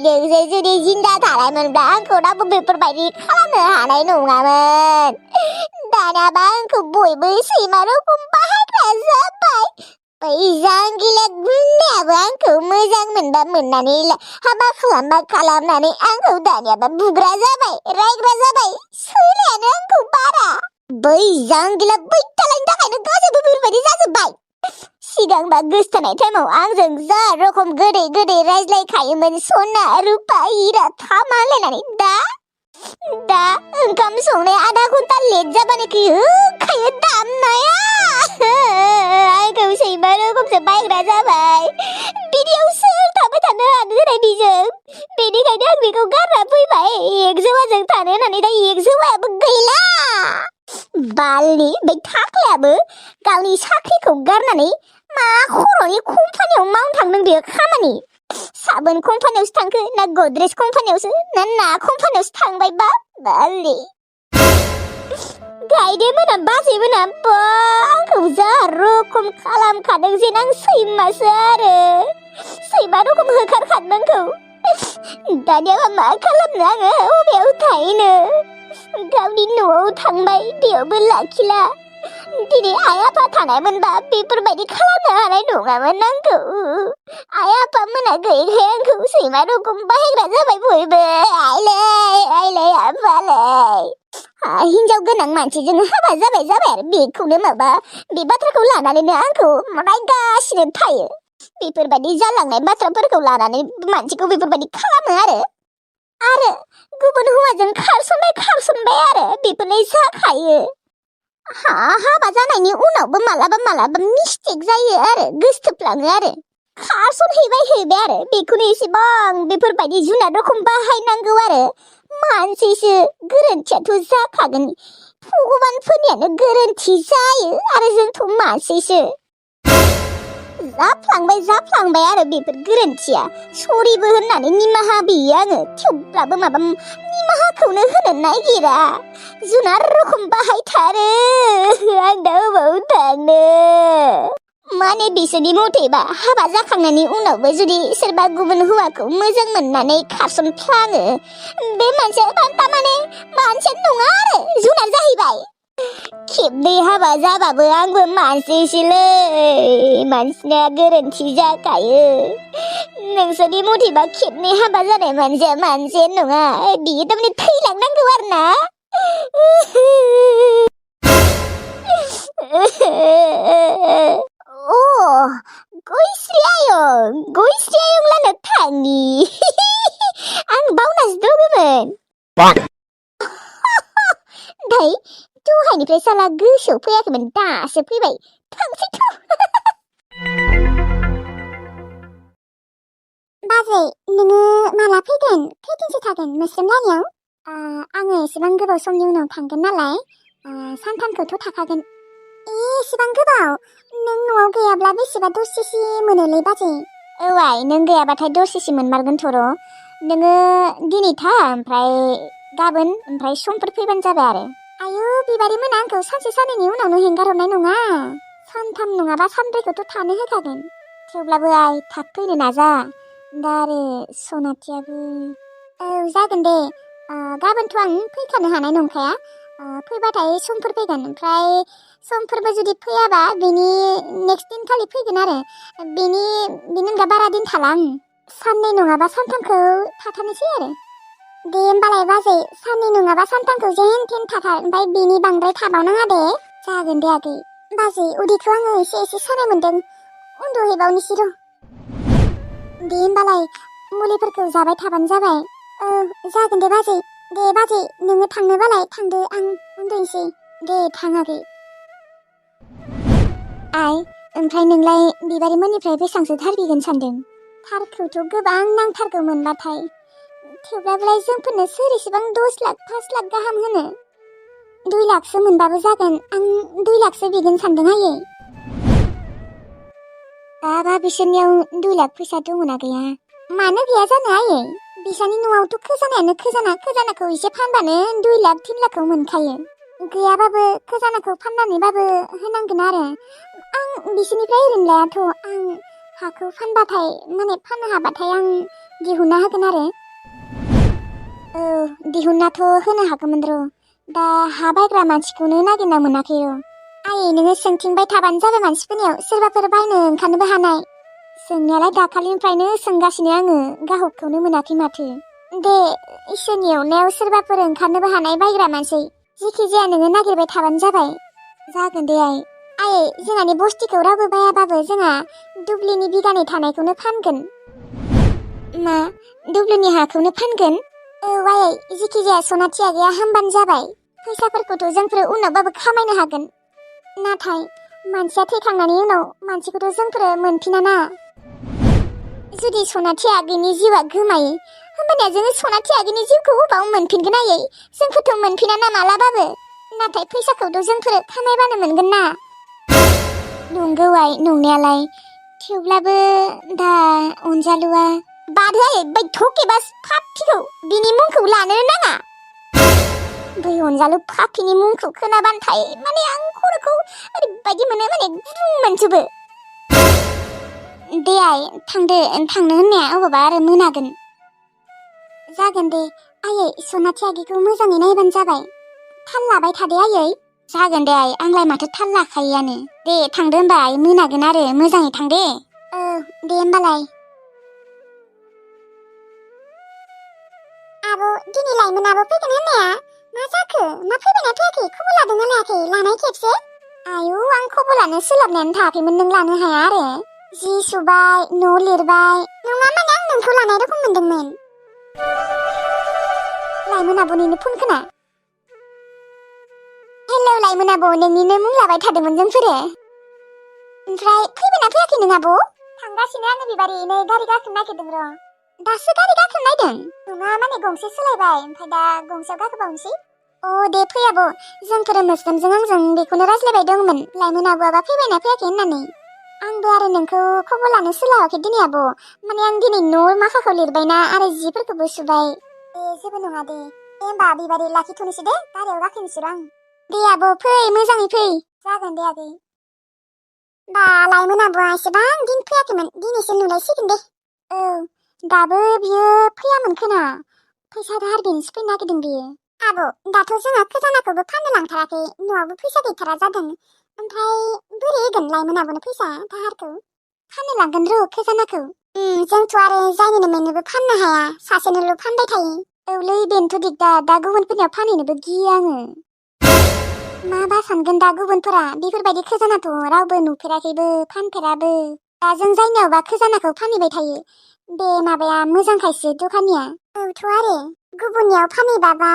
नोंसोर जुदि जिंगा थानायमोनब्ला आंखौ रावबो बेफोरबायदि खालामनो हानाय नङामोन। दानाबा आंखौ बयबो सैमा रखम बाहायग्रा जाबाय। बै जांगिला गुन्दायाबो आंखौ मोजां मोनबा मोननानै हाबा खालामनानै आंखौ दानियाबा बुग्रा जाबाय, रायग्रा जाबाय। सैलायानो आंखौ बारा। बै जांगिला बैथालायनि थाखायनो गासैबो बेफोरबायदि जाजोब्बाय। सिगांबा गोसथोनाय टाइमाव आंजों जा रखम गोदै रायज्लायखायोमोन, सना रुपा हिरा थामा होनलायनानै दा ओंखाम संनाय आधा घन्टा लेट जाबानो होखायो दामनाया। आंखौ सैमा रखमसो बायग्रा जाबाय। बिदियाव सोर थाबाय थानो हानो होनाय बिजों? बेनिखायनो आं बेखौ गारना फैबाय। एगजौवाजों थानो होननानै दा एगजौवायाबो गैला। बालनि बै थाख्लायाबो गावनि साख्रिखौ गारनानै मा खर'नि कम्पानियाव मावनो थांदों बेयो खामानि? साबोन कम्पानियावसो थांखो ना गद्रेज कम्पानियावसो ना कम्पानियावसो थांबायबा बालनि? गायदे मोना बाजै मोना आंखौ जा रखम खालामखादों जेन आं सैमासो आरो सैमा रखम होखारखादों आंखौ। दानिया मा खालामनो आङो? अबेयाव थाहैनो? गावनि न'आव थांबाय, बेयावबो लाखिला। दिनै आइ आफा थानायमोनबा बेफोरबायदि खालामनो हानाय नङामोन आंखौ। आइ आफा मोना गैयैखाय आंखौ सैमा रखम बाहायग्रा जाबाय बयबो। आइलै आफालै। हिनजाव गोनां मानसिजों हाबा जाबाय आरो बेखौनो बे बाथ्राखौ लानानैनो आंखौ रायगासिनो थायो। बेफोरबायदि जालांनाय बाथ्राफोरखौ लानानै मानसिखौ बेफोरबायदि खालामो आरो गुबुन हौवाजों खारसनबाय आरो बेफोरलाय जाखायो। हाबा जानायनि उनावबो मालाबा मिस्टेक जायो आरो गोसथोफ्लाङो आरो खारसनहैबाय आरो बेखौनो एसेबां बेफोरबायदि जुनार रखम बाहायनांगौ आरो। मानसिसो, गोरोन्थियाथ' जाखागोन। भगबानफोरनियानो गोरोन्थि जायो आरो जोंथ' मानसिसो। जाफ्लांबाय आरो बेफोर गोरोन्थिया। सरिबो होननानै निमाहा बियो आङो। थेवब्लाबो निमाहाखौनो होनो नागिरा। जुनार रखम बाहायथारो। आं दा अबाव थांनो? माने बिसोरनि मथेबा हाबा जाखांनायनि उनावबो जुदि सोरबा गुबुन हौवाखौ मोजां मोननानै खारसनफ्लाङो, बे मानसिया थारमाने मानसियानो नङा आरो जुनार जाहैबाय। खेबनै हाबा जाबाबो आंबो मानसिसोलै। मानसिना गोरोन्थि जाखायो। नोंसोरनि मथेबा खेबनै हाबा जानाय मानसिया मानसियानो नङा, बियो थारमाने थैलांनांगौ आरो ना? गयस्रि आयं लानो थांनि। आं बावनासो दङमोन। दहायनिफ्राय साला गोसोआव फैयाखैमोन, दासो फैबाय। थांसैथ'। बाजै, नोङो माला फैगोन? खैदिनसो थागोन मोस्रोम लानियाव? आङो एसेबां गोबाव समनि उनाव थांगोन नालाय सानथामखौथ' थाखागोन। एसेबां गोबाव? नों न'आव गैयाब्ला बेसेबा दसेसो मोनोलै बाजै। औ नों गैयाबाथाय दसेसो मोनमारगोन थर'। नोङो दिनै था, ओमफ्राय गाबोन, ओमफ्राय समफोर फैबानो जाबाय आरो। आयु, बिबारि मोना आंखौ सानसे साननैनि उनावनो हेंगार हरनाय नङा। सानथाम नङाबा सानब्रैखौथ' थानो होखागोन। थेवब्लाबो आइ, थाब फैनो नाजा। दा आरो सनाथियाबो। औ जागोन दे। गाबोनथ' आं फैखानो हानाय नंखाया। फैबाथाय समफोर फैगोन, ओमफ्राय समफोरबो जुदि फैयाबा बेनि नेक्स्ट दिनखालि फैगोन आरो। बेनि अनगा बारा दिन थाला आं। साननै नङाबा सानथामखौ थाथारनोसै आरो। दे होमबालाय बाजै, साननै नङाबा सानथामखौ जेन थेन थाथार, ओमफ्राय बेनि बांद्राय थाबावनाङा दे। जागोन दे आगै। बाजै, उदैखौ आङो एसे सानाय मोन्दों। उन्दुहैबावनोसै र'। दे होमबालाय मुलिफोरखौ जाबाय थाबानो जाबाय। औ जागोन दे बाजै। दे बाजै, नोङो थांनोबालाय थांदो, आं उन्दुनोसै। दे थां आगै। आइ, ओमफ्राय नोंलाय बिबारि मोननिफ्राय बेसेबांसो थार बिगोन सानदों? थारखौथ' गोबां नांथारगौ मोनबाथाय। थेवब्लाबोलाय जोंफोरनो सोर इसेबां 10 लाख 5 लाख गाहाम होनो? 2 लाखसो मोनबाबो जागोन। आं 2 लाखसो बिगोन सानदों आयै। दाबा बिसोरनियाव 2 लाख फैसा दङना गैया? मानो गैया जानो आयै? बिसानि न'आवथ' खजानाखौ एसे फानबानो 2 लाख 3 लाखखौ मोनखायो। गैयाबाबो खजानाखौ फाननानैबाबो होनांगोन आरो। आं बिसोरनिफ्राय ओरैनो लायाथ'। आं हाखौ फाननो हाबाथाय आं दिहुनना होगोन आरो औ दिहुननाथ' होनो हागौमोन र' दा हा बायग्रा मानसिखौनो नागिरना मोनाखै र' आयै नोङो सोंथिंबाय थाबानो जाबाय मानसिफोरनियाव सोरबाफोर बायनो ओंखारनोबो हानाय सोंनायालाय दाखालिनिफ्रायनो सोंगासिनो आङो गाहकखौनो मोनाखै माथो दे इसोरनि अननायाव सोरबाफोर ओंखारनोबो हानाय बायग्रा मानसि जेखि जाया नोङो नागिरबाय थाबानो जाबाय जागोन दे आयै जोंहानि बस्तिखौ रावबो बायाबाबो जोंहा दुब्लिनि बिगानै थानायखौनो फानगोन मा दुब्लिनि हाखौनो फानगोन औ आयै जेखि जाया सनाथि आगैया हामबानो जाबाय फैसाफोरखौथ' जोंफोर उनावबाबो खामायनो हागोन नाथाय मानसिया थैखांनायनि उनाव मानसिखौथ' जोंफोर मोनफिनाना जुदि सनाथि आगैनि जिउआ गोमायो होमबानिया जोङो सनाथि आगैनि जिउखौ अबाव मोनफिनगोन आयै जोंखौथ' मोनफिना मालाबाबो नाथाय फैसाखौथ' जोंफोर खामायबानो मोनगोन ना नंगौ आइ नंनायालाय थेवब्लाबो दा अनजालुआ बादो आयै बै थकेबा फाफ्लिखौ बिनि मुंखौ लानो नाङा बै अनजालु फाफ्लिनि मुंखौ खोनाबानोथाय माने आं खर'खौ ओरैबायदि मोनो माने गुदुं मोनजोबो दे आइ थांनो होननाया अबावबा आरो मोनागोन जागोन दे आयै सनाथि आगैखौ मोजाङै नायबानो जाबाय थाल लाबाय थादो आयै जागोन दे आइ आंलाय माथो थाल लाखायोआनो दे थांदो होनबा आइ मोनागोन आरो मोजाङै थां दे औ दे होमबालाय आब' दिनै लायमोनाबो फैगोन होननाया मा जाखो मा फैबायना फैयाखै खबर लादोंना लायाखै लानाय खेबसे आयु आं खबर लानो सोलाबनायानो थायाखैमोन नों लानो हाया आरो जि सुबाय न' लिरबाय नङा माने आं नोंखौ लानाय रखम मोनदोंमोन लायमोन आब'निनो फन खोना हेलौ लायमोन आब' नोंनिनो मुं लाबाय थादोंमोन जोंफोरो ओमफ्राय फैबायना फैयाखै नों आब' थांगासिनो आङो बिबारिनो गारि गाखोनो नागिरदों र' दासो गारि गाखोनो नायदों नङा माने गंसे सोलायबाय ओमफ्राय दा गंसेयाव गाखोबावनोसै अ दे फै आब' जोंफोर मोस्रोमजों आंजों बेखौनो रायज्लायबाय दंमोन लायमोन आब'आबा फैबायना फैयाखै होननानै आंबो आरो नोंखौ खबर लानो सोलाबाखै दिनै आब' माने आं दिनै न' माखाखौ लिरबायना आरो जिफोरखौबो सुबाय दे जेबो नङा दे होमबा बिबारि लाखिथ'नोसै दे गारियाव गाखोनोसै र' आं दे आब' फै मोजाङै फै जागोन दे आगै बा लायमोन आब'आ एसेबां दिन फैयाखैमोन दिनैसो नुलायसिगोन दे औ दाबो बियो फैयामोन खोना फैसा दाहार बिनोसो फैनो नागिरदों बियो आब' दाथ' जोंहा खोजानाखौबो फाननो लांथाराखै न'आवबो फैसा गैथारा जादों ओमफ्राय बोरै होगोन लायमोन आब'नो फैसा दाहारखौ फाननो लांगोन र' खोजानाखौ जोंथ' आरो जायनोनो मेनोबो फाननो हाया सासेनोल' फानबाय थायो औलै बेनोथ' दिगदार दा गुबुनफोरनियाव फानहैनोबो गियो आङो माबा सानगोन दा गुबुनफोरा बेफोरबायदि खोजानाथ' रावबो नुफेराखैबो फानफेराबो दा जों जायनियावबा खोजानाखौ फानहैबाय थायो बे माबाया मोजांखायसो दखानिया औथ' आरो गुबुननियाव फानहैबाबा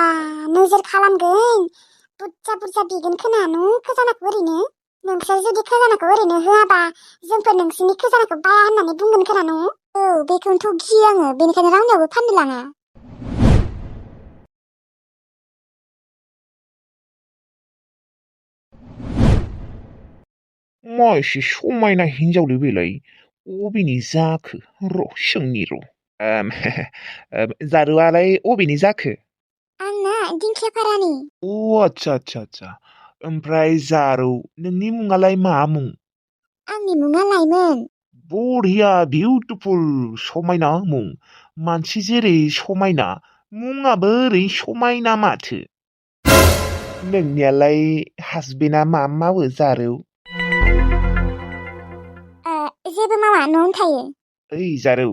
नोजोर खालामगोन बुरजा बुरजा बिगोन खोना नों खोजानाखौ ओरैनो नोंसोर जुदि खोजानाखौ ओरैनो होआबा जोंफोर नोंसिनि खोजानाखौ बाया होननानै बुंगोन खोना नों औ बेखौनोथ' गियो आङो बेनिखायनो रावनियावबो फाननो लाङा मा एसे समायना हिनजावलै बेलाय अबेनि जाखो र' सोंनि र' जारुवालाय अबेनि जाखो आंना दिंखियापारानि अ आच्छा ओमफ्राय जारौ नोंनि मुङालाय मा मुं आंनि मुङा लायमोन बरिया बिउटिफुल समायना मुं मानसि जेरै समायना मुङाबो ओरै समायना माथो नोंनियालाय हासबेन्डआ मा मावो जारौ जेबो मावा न'आवनो थायो ओइ जारौ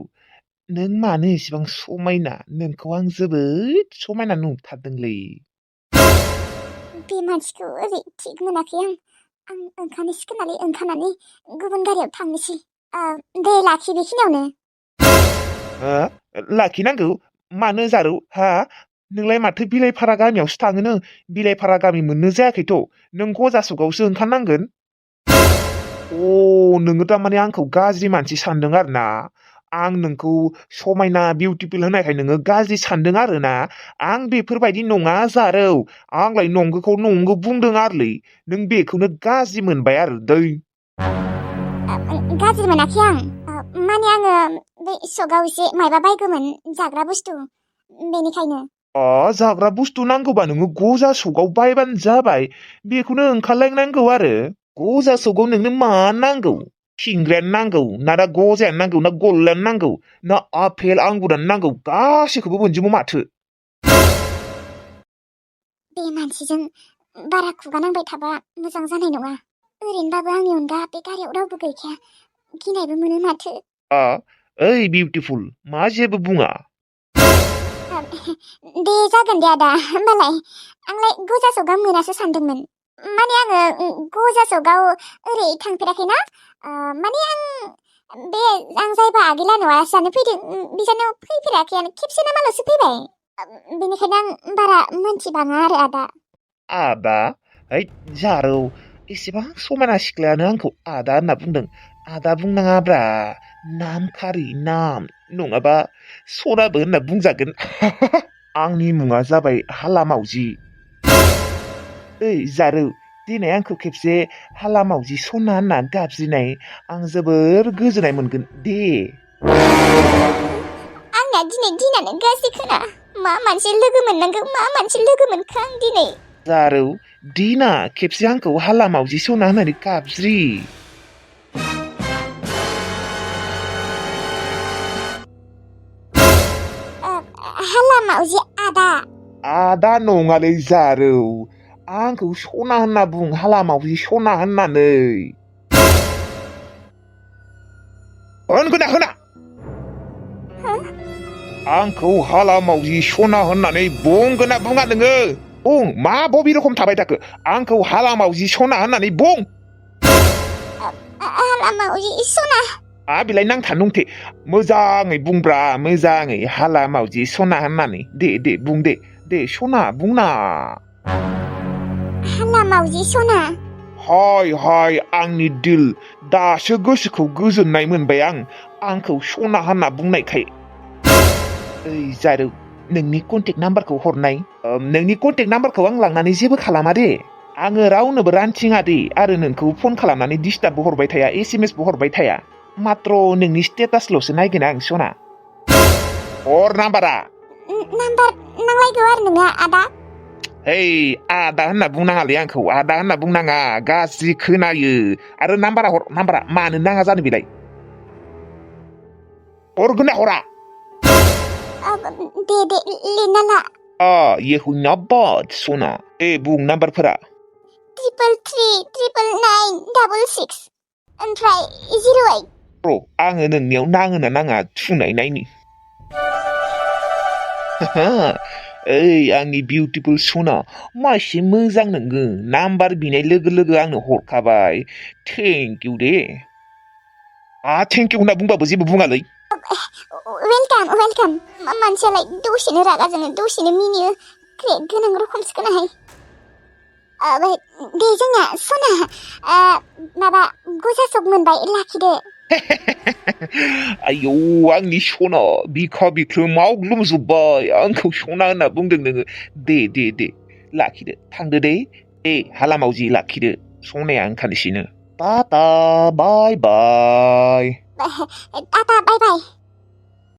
नों मानो एसेबां समायना नोंखौ आं जोबोद समायना नुथारदोंलै बे मानसिखौ ओरै थिग मोनाखै आं ओंखारनोसै खोनालै ओंखारनानै गुबुन गारियाव थांनोसै दे लाखि बेखिनियावनो हो लाखिनांगौ मानो जारौ हा नोंलाय माथो बिलाइफारा गामियावसो थाङोनो बिलाइफारा गामि मोननो जायाखैथ' नों गजासुगावसो ओंखारनांगोन अ नोङो थारमाने आंखौ गाज्रि मानसि सानदों आरो ना आं नोंखौ समायना बिउटिफुल होनायखाय नोङो गाज्रि सानदों आरो ना आं बेफोरबायदि नङा जारौ आंलाय नंगौखौ नंगौ बुंदों आरोलै नों बेखौनो गाज्रि मोनबाय आरो दै गाज्रि मोनाखै आं माने आङो बे सकआव एसे मायबा बायगौमोन जाग्रा बुस्थु बेनिखायनो जाग्रा बुस्थु नांगौबा नोङो गजा सकआव बायबानो जाबाय बेखौनो ओंखारलांनांगौ आरो गजा सकआव नोंनो मा नांगौ थिंग्रायानो नांगौ ना दा गजायानो नांगौ ना गल्लायानो नांगौ ना आपेल आंगुरानो नांगौ गासैखौबो मोनजोबो माथो बे मानसिजों बारा खुगा नांबाय थाबा मोजां जानाय नङा ओरैनोबाबो आंनि अनगा बे गारियाव रावबो गैखाया गिनायबो मोनो माथो ओइ बिउटिफुल मा जेबो बुङा दे जागोन दे आदा होमबालाय आंलाय गजासगाव मोनासो सानदोंमोन माने आङो गजासगाव ओरै थांफेराखैना माने आं जायबा आगैला न'आ जानो फैदों बिजानाव फैफेराखैयानो खेबसे नामाल'सो फैबाय बेनिखायनो आं बारा मोनथिबाङा आरो आदा आदा ओइ जारौ एसेबां समायना सिख्लायानो आंखौ आदा होनना बुंदों आदा बुंनाङाब्रा नाम खारि नाम नङाबा सनाबो होनना बुंजागोन आंनि मुङा जाबाय हाला मावजि ओइ जारौ दिनै आंखौ खेबसे हाला मावजि सना होनना गाबज्रिनाय आं जोबोर गोजोननाय मोनगोन दे आंना दिनै दिनानो गाज्रि खोना मा मानसि लोगो मोननांगौ मा मानसि लोगो मोनखो आं दिनै जारौ दिना खेबसे आंखौ हाला मावजि सना होननानै गाबज्रि हाला मावजि आदा आदा नङालै जारौ आंखौ सना होनना बुं हाला मावजि सना होननानै होनगोना होना आंखौ हाला मावजि सना होननानै बुंगोना बुङा नोङो बुं मा बबे रखम थाबाय थाखो आंखौ हाला मावजि सना होननानै बुं हाला मावजि सना बिलाय नांथा नंथे मोजाङै बुंब्रा मोजाङै हाला मावजि सना होननानै दे बुं दे सना बुंना हाला मावजि सना हाय आंनि दिल दासो गोसोखौ गोजोननाय मोनबाय आंखौ सना होनना बुंनायखाय ओइ जारौ नोंनि कन्टेक्ट नाम्बारखौ हरनाय नोंनि कन्टेक्ट नाम्बारखौ आं लांनानै जेबो खालामा दे आङो रावनोबो रानथिङा दे आरो नोंखौ फन खालामनानै डिस्टार्बबो हरबाय थाया SMS बो हरबाय थाया मात्र नोंनि स्टेटासल'सो नायगोन आं सना हर नाम्बारा नाम्बार नांलायगौ आरो नोङो आदा हेइ आदा होनना बुंनाङालै आंखौ आदा होनना बुंनाङा गाज्रि खोनायो आरो नाम्बारा हर नाम्बारा मानो नाङा जानो बेलाय हरगोन ना हरा दे लिरना ला ये हुइना बाद सना बुं नाम्बारफोरा 333 999 ओमफ्राय 08 आङो नोंनियाव नाङो ना नाङा थुनाय नायनि ओइ आंनि बिउटिफुल सना मासे मोजां नोङो नाम्बार बिनाय लोगो लोगो आंनो हरखाबाय थेंक इउ दे थेंक इउ होनना बुंबाबो जेबो बुङालै वेलकाम मानसियालाय दसेनो रागा जोङो दसेनो मिनियो क्रेक गोनां रखमसो खोनाहाय दे जोंना सना माबा गजासक मोनबाय लाखिदो आयौ आंनि सना बिखा बिख्लो मावग्लुमजोब्बाय आंखौ सना होनना बुंदों नोङो दे लाखिदो थांदो दे हाला मावजि लाखिदो सनाया ओंखारनोसैनो टाटा बाय बाय टाटा बाय बाय